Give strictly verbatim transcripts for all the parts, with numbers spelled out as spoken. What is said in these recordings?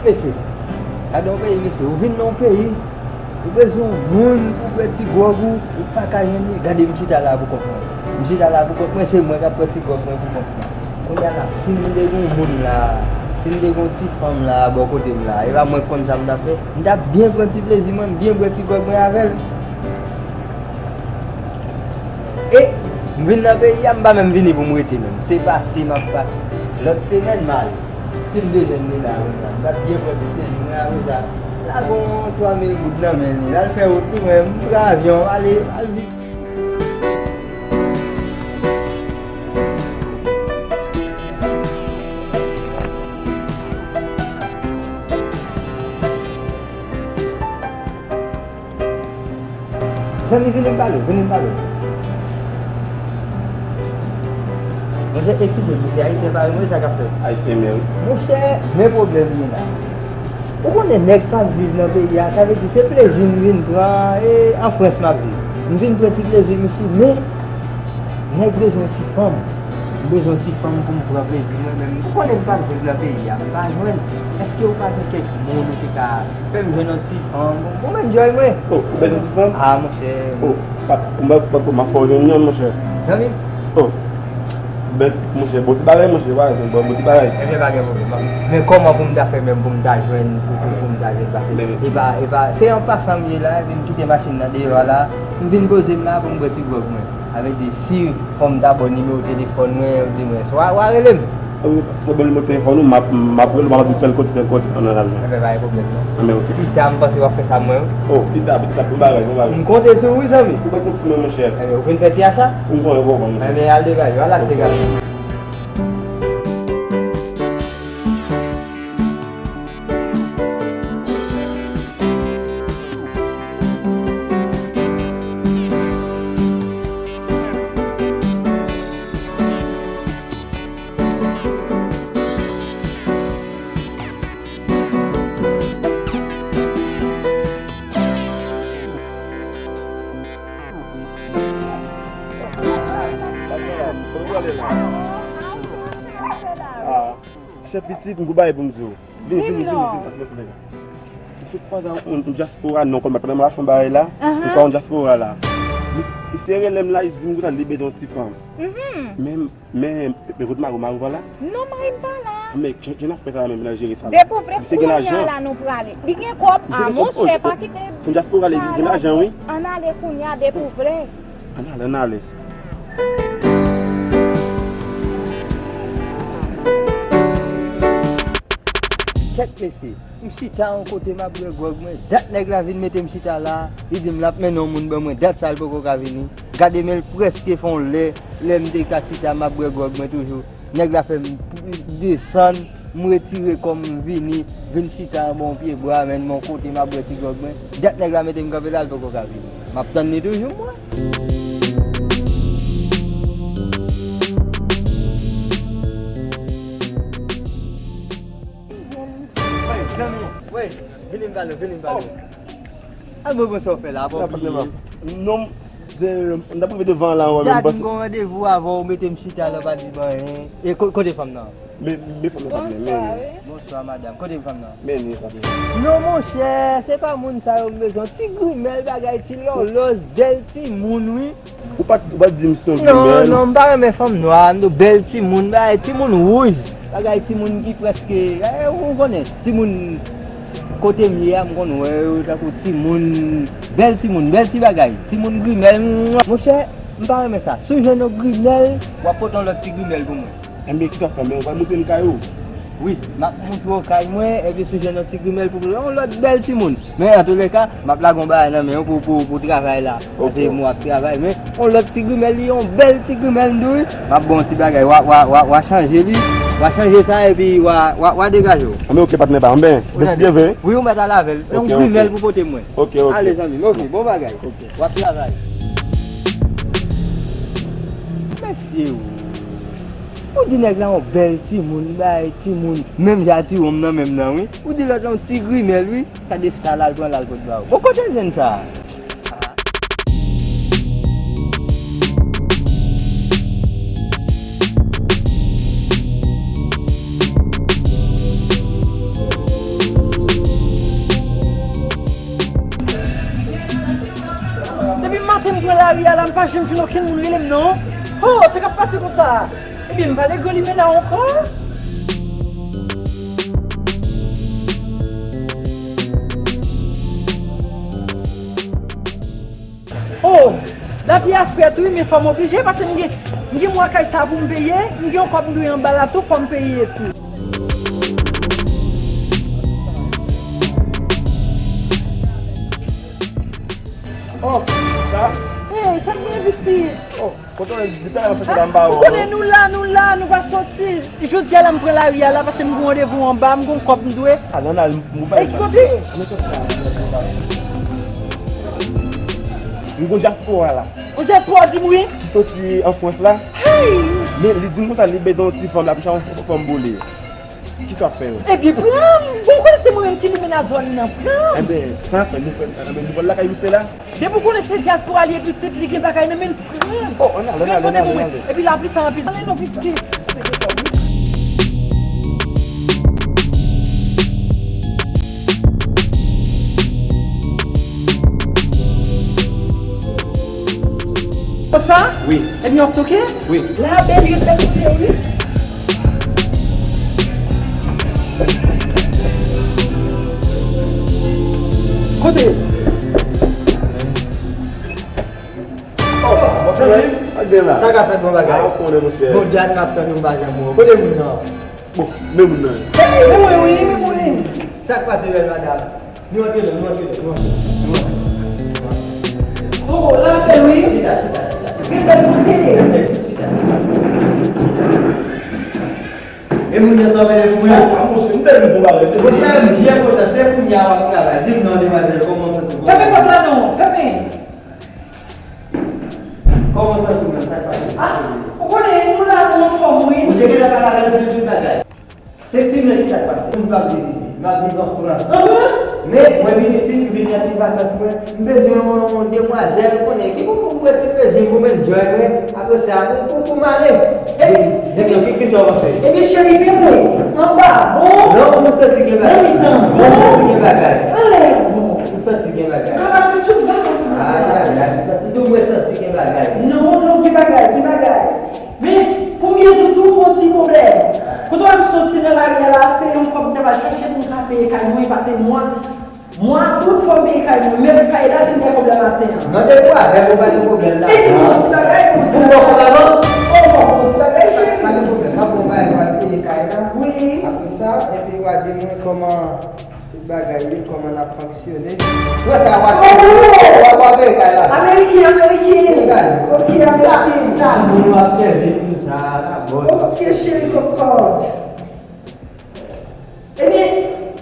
Mesye, gade yon peyi, mesye. Ou vin nan yon peyi, ou bezwen yon moun pou pran ti gwòg ou, ou pa ka jwenn li. Gade m chita la pou kont mwen. M chita la pou kont mwen, se mwen k ap pran ti gwòg mwen pou kont mwen. Kounye a la, si m te gen yon moun la, si m te gen yon ti fanm la bò kote m la, e pa mwen k konn sa m t ap fè, m t ap byen pran ti plezi mwen, m byen bwè ti gwòg mwen avè l. E m vin nan peyi a, m pa menm vini pou m rete menm. Se pase m ap pase. Lòt semèn, m ale. Si m te jwenn li la, m t ap byen pran ti plezi mwen apre sa. Lage yon twa mil goud nan men li. L al fè wout li, mwen, m pran avyon, m ale, al vin. Zanmi, vini m pale w, vini m pale w. Monchè, eskize m, mesye, ayisyen parèy mwen, sa k ap fèt? Ayisyen, men wi. Monchè, men pwoblèm li la. Ou konnen nèg k ap viv nan peyi a, sa vle di se plezi m vin pran, e an Frans m ap viv. M vin pran ti plezi m isi, men nèg bezwen ti fanm. M bezwen ti fanm pou m pran plezi mwen menm. Ou konnen m p ap viv nan peyi a, m pa jwenn. Èske ou pa gen kèk moun ou te ka fè m jwenn yon ti fanm pou m enjoy mwen? Oh, ou bezwen ti fanm? Ah, monchè. Oh, pa, m ap, m ap, m ap fè w jwenn yon, monchè. Zanmi m? Oh. Ben, monchè, bon ti bagay, monchè, pa, bon, bon ti bagay. Ebyen, pa gen pwoblèm. Men kòman pou m ta fè menm pou m ta jwenn, pou, pou, pou m ta jwenn pase? E pa, e pa, se an pasan m ye la, epi m kite machin nan deyò a la, m vin poze m la pou m bwè ti gwòg mwen. Sa vle di, si fò m ta ba w nimewo telefòn mwen, ou di mwen, w a, w a rele m. Ou, ou ban m nimewo telefòn ou, m ap, m ap rele w, m ap di w tèl kote, tèl kote, ann al jwenn. Enben, pa gen pwoblèm, non. Enben, oke. Pita, m panse w ap fè sa pou mwen, wi. Oh, pita, pita, bon bagay, bon bagay. M konte sou ou, wi, zanmi. Ou pa t konte sou mwen, monchè. Enben, ou vin fè ti acha? M konnen, bon, bon, monchè. Enben, al degaje w, al achte gaz. Chè pitit, m gon bagay pou m di w. Vini, vini, vini, vini, vini, vini. M sot kwaze yon, yon dyaspora non kòm mwen, pandan m ap achte yon bagay la, m kwè yon dyaspora la. Li, li se rele m la, li di m konsa li bezwen yon ti fanm. Men, men, men kote mari w, mari w pa la? Non, mari m pa la. Men, jan, jan n ap fè sa la menm, nan jere sa la. Depi w vle kounye a la nou prale. Li gen kòb, a monchè, pa kite. Se yon dyaspora, li gen lajan, wi. Ann ale kounye a, depi w vle. Ann ale, ann ale. Kèt mesye, m chita yon kote m ap bwè gwòg mwen. Dat nèg la vin mete m chita la, li di m l ap mennen yon moun ban mwen. Dat sa l poko ka vini. Gade men l prèske fè yon lè, lè m te ka chita m ap bwè gwòg mwen toujou. Nèg la fè m desann, m retire kò m, m vini, vin chita anba yon pye bwa, menm yon kote m ap bwè ti gwòg mwen. Dat nèg la mete m kanpe la, l poko ka vini. M ap tann li toujou, mwen. Wey, zanmi, wey, vini m pale w, vini m pale w. Al bon, bon, sa w fè la, apa w bliye? Non, m, m t ap rive devan la, wè, men m panse. Dat m gon randevou avè w, ou mete m chita la, w pa di m anyen. E ko-, kote fanm nan? Men, men fanm nan pa vle, men. Bonswa, wi. Bonswa, madanm. Kote fanm nan? Men, men, kote? Non, monchè, se pa moun sa yo m bezwen. Ti grimèl bagay, ti lòlòz, bèl timoun, wi. Ou pa t, ou pa t di m se yon grimèl. Non, non, m pa renmen fanm nwa, m di w bèl timoun, bagay timoun wouj. Bagay timoun ki prèske, eh, ou konnen, timoun kote m ye a, m konn wè yo tankou timoun, bèl timoun, bèl ti bagay, timoun grimèl, mwa. Monchè, m pa renmen sa. Si w jwenn yon grimèl, w ap pote yon lòt ti grimèl pou mwen. Enben, kisa w fè, men ou pral montre m kay ou? Wi, m ap montre w kay mwen, epi si w jwenn yon ti grimèl pou mwen, yon lòt bèl timoun. Men, antouleka, m ap lage yon bagay nan men w pou, pou, pou travay la. Paske mwen ap travay, men yon lòt ti grimèl, li yon bèl ti grimèl, m di w, wi. M ap ba w yon ti bagay, w a, w a, w a, w a chanje li. W a chanje sa, epi w a, w a, w a degaje w. Anben, oke, patnè pa m, ben, byen vre. Wi, ou mèt al avè l. Yon grimèl pou pote mwen. Oke, oke. Ale, zanmi m, oke, bon bagay. Oke. W ap travay. Mesye, ou di nèg la yon bèl timoun, bay timoun, menm jan a ti wonm nan menm nan, wi. Ou di lòt la yon ti grimèl, wi. Gade sa l al pran l al pot ba w. Bon, kote l jwenn sa a? Lari a la, m pa janm jwenn okenn moun rele m non. Oh, sa k ap pase konsa? Ebyen, m pale Gran Limena ankò. Oh, lapli a frèt wi, men fò m oblije, paske m gen, m gen mwa kay sa pou m peye, m gen yon kòb m dwe anba la tou, fò m peye tou. Oh, sa? Hey, sa k gen pitit? Oh, kote w ye? Depi talè w fè sa la, m pa wè w non. Ou konnen nou la, nou la, nou pa soti. Jodi a la, m pran lari a la, paske m gen randevou anba, m gen yon kòb m dwe. A, nan, nan, m pa... E ki kote? M gen dyaspora la. Yon dyaspora di m wi. Ki soti an Frans la. Hey! Men li di m konsa, li bezwen yon ti fanm la, pou sa yon fanm boule. Kisa w ap fè yo? Ebyen, pran m! Bon, ou konnen se mwen menm ki limena zòn nan, pran m! Enben, sa fè, nou fè, enben, nou pral lakay misye la. Depi w konnen se dyaspora li ye pitit, li gen bagay nan men l, pran m! Oh, ann ale, ann ale, ann ale, ann ale. Epi lapli sa anpil. Ann ale non pitit. Konsa? Wi. Ebyen, w ap toke? Wi. La, bèl, yo fè kote, wi. Kote? Oh, zanmi m. Sa k ap fèt, bon bagay? Ah, ou konnen, monchè. Bon dat m ap tann ou, m pa janm wè w. Kote moun nan? Bon, men moun nan. Se li, men mwen, wi, men mwen. Sa k pase, bèl madanm? Nou antre la, nou antre la, nou antre la, nou antre la. Oh, la bèl wi. Chita, chita, chita. Gen bèl kote. Chita, chita. E moun nan sa w mele pou mwen? Ah, monchè, m tèlman bon bagay. Monchè, m byen kontan. Se kounye a w ap travay. Di m non, demwazèl, kòman w santi w? Fèmen pòt la non, fèmen. Kòman w santi w menm? Sa k pase? Ah, ou konnen, nou la, nou anfòm, wi. Ou te gentan pale avè l sou tout bagay. Sexy, men ki sa k pase? M p ap viv isit. M ap viv an Frans. An Frans? Men, mwen vin isit, m vin nan ti vakans mwen. M bezwen yon, yon demwazèl, ou konnen, ki pou, pou, pou ti plezi m, pou m enjoy mwen. Apre sa, pou, pou, pou m ale. Eh, Diktan, ki, ki sa w panse? Ebyen, cheri, men mwen. Anba, bon. Non, m santi gen bagay. Nan mitan, bon. M santi gen bagay. Anlè, bon. M santi gen bagay. Ou ka pase tout vakans ou pase la. Ay, ay, ay. M di w mwen santi gen bagay. Non, non, gen bagay, gen bagay. Men, pou m byen di w tou, gon ti pwoblèm. Kote w wè m soti nan lari a la, se yon kòb m t ap al chache pou m ka peye kay mwen, pase mwa, mwa out fò m peye kay mwen, men pou kay la vin gen pwoblèm maten an. Non, depi w avè m, ou pa gen pwoblèm la. Epi yon ti bagay pou di. Ou bon kòb avan? Oh, fò m bon ti bagay, cheri. Pa gen pwoblèm, m ap bon bagay, m al peye kay la. Wi. Apre sa, epi w a di mwen kòman tout bagay ye, kòman l ap fonksyone. Wè sa, w ap peye, w ap peye kay la. Ameriken, Ameriken. Kay. Ok, Ameriken. Sa, sa moun w ap sèvi pou sa, sa bòs. Ok, cheri kokòt. Ebyen,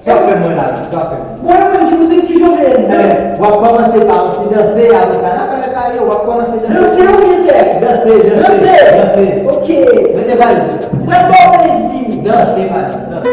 sa w ap fè mwen la, sa w ap fè mwen. Bon, mwen ki pou di ki jan w vle. Eh, w ap kòmanse pa yon ti danse, apre sa, n ap fè kay yo, w ap kòmanse danse. Danse oubyen sèks? Danse, danse, danse. Ok. Mete valiz ou. Mwen ba w plezi. Danse, madanm, danse.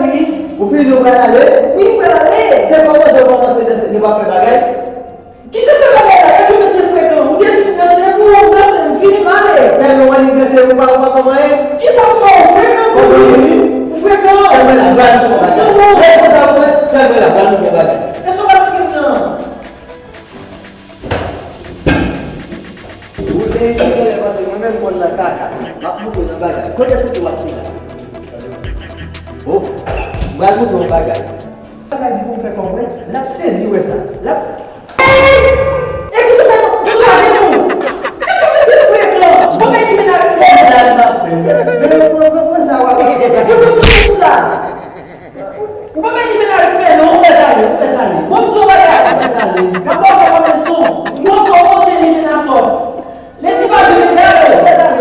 Wi. Ou fini, ou pral ale? Wi, m pral ale. Se kòmanse, ou kòmanse danse, nou pa fè bagay? Kijan fè bagay la? Gade yon mesye frekan. Ou te di m danse, pou ou danse, m fini, m ale. Sèlman w annik danse, ou pa, ou pa kòman ye? Kisa ou pa ou frekan tou? Kòman ou fini? Ou frekan. Fèmen la, ba nou kòman. Sanwont. Lè konsa ou fè, fèmen la, ba nou kòman. Mwen menm konn nan kaka. M ap montre w nan bagay. Kote kote w ap fè la? Oh, m pral montre w yon bagay. Bagay di pou m fè kòb mwen, l ap sezi wè sa. L ap. Ey! Ekouté sa, nou, nou pa vin nou. Gade yon mesye pou ekran. Ou pa bay li menaj sè. Sa l ap fè, sa. Men, men, men, men, sa w ap fè. Fout ou tout sou la. Ou pa bay li menaj sè, non. Ou mèt ale, ou mèt ale. Bon, di w bagay. Ou mèt ale. N ap ba w sa kòm leson. Yon son, yon son, se li menaj sè. Lè ti pa jwe, ou mèt ale. Ou mèt ale.